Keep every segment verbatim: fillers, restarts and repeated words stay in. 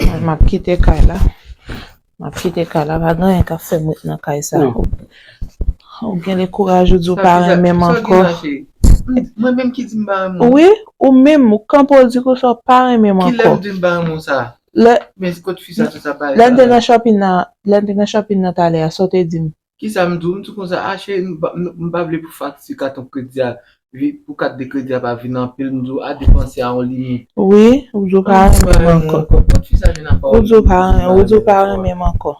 M ap kite kay la. M ap kite kay la. Pa gen anyen k ap fè m ret nan kay sa. Ou gen le kouraj ou di w pa renmen m ankò. Mwen menm ki di m pa renmen w? Wi, ou menm, ou kanpe w di konsa w pa renmen m ankò. Kilè m di m pa renmen w sa? Lè, men kot fi sa, tout sa bagay lè n te nan shopping nan, lè n te nan shopping nan talè a, sa w te di m? Kisa m di w? M di w konsa, a cheri, m pa, m, m pa vle pou fakti katon kredi a, vi, pou kat de kredi a pa vin anpil, m di w, a depanse a yon limit. Wi, ou di w pa renmen m ankò. Kot fi sa jwenn ak pawòl? Ou di w pa renmen, ou di w pa renmen m ankò.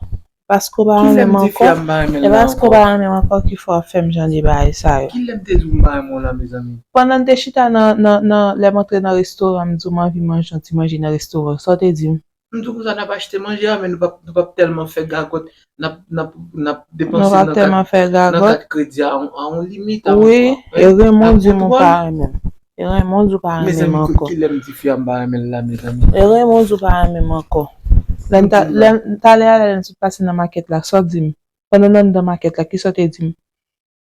Paske w pa renmen m ankò. E paske w pa renmen m ankò ki fè w ap fè m jan de bagay sa yo. Kilè m te di w m pa renmen w la, mezanmi? Pandan n te chita nan, nan, nan, lè m antre nan restoran, m di w m anvi manje yon ti manje nan restoran, sa w te di m? M di w konsa, n ap achte manje a, men nou p ap, nou p ap tèlman fè gagòt, n ap, n ap, n ap depanse nan kat, nan kat kredi a, a yon limit, a yon... Wi, e renmen w di m ou pa renmen m. E renmen w di w pa renmen m ankò. Mezanmi, kilè m di fi a m pa renmen l la, mezanmi? E renmen w di w pa renmen m ankò. Lè n ta, lè, talè a, lè n sot pase nan makèt la, sa w di m? Pandan n anndan makèt la, kisa w te di m?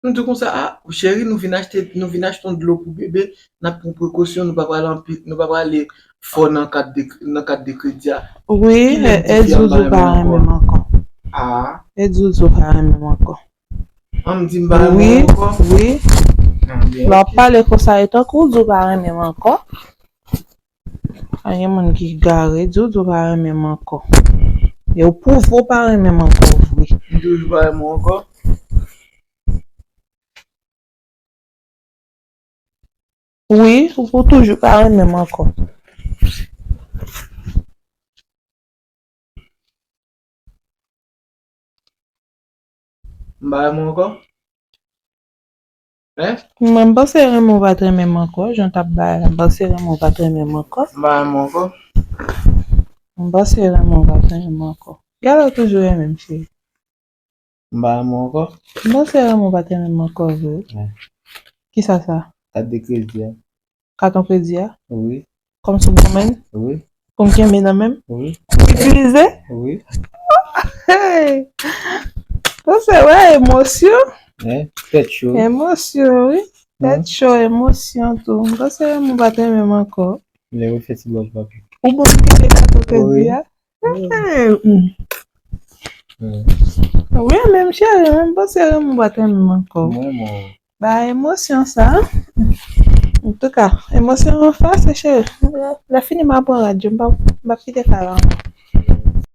M di w konsa, a, cheri, nou vin achte, nou vin achte yon dlo pou bebe, n ap pran prekosyon, nou pa prale anpil, nou pa prale fò nan kad de, nan kad de kredi a. Wi, e di w di w pa renmen m ankò. A. E di w di w pa renmen m ankò. An m di m pa renmen w ankò? Wi, wi. Lè w ap pale konsa, e tankou w di w pa renmen m ankò. Pa gen moun ki gare, di w di w pa renmen m ankò. E w pwouve w pa renmen m ankò vre. M toujou pa renmen w ankò? Wi, ou pou toujou pa renmen m ankò. M pa renmen w ankò? Hein? Mwen, m panse renmen w pa t renmen m ankò, jan w t ap bay la, m panse renmen w pa t renmen m ankò. M pa renmen w ankò? M panse renmen w pa t renmen m ankò. Gade w toujou renmen m, cheri. M pa renmen w ankò? M panse renmen w pa t renmen m ankò vre. Kisa sa? Kat de kredi a. Katon kredi a? Wi. Kòmsi w goumen? Wi. Pou m kenbe nan men m? Wi. Itilize? Wi. Hey! Sa se, wè, emosyon. Hein? Tèt cho. Emosyon, wi. Tèt cho, emosyon tou. M panse renmen w pa t renmen m ankò. Lè yo fè ti bòl papi. Ou bon kite katon kredi a? Wi. Hey, mm. Wi, men m cheri, men m panse renmen w pa t renmen m ankò. Mwen, mwen. Ba emosyon sa. Antouka, emosyon an fòse, cheri. Lè, lè fini, m a pran rad yo, m p ap, m p ap kite kay la ankò.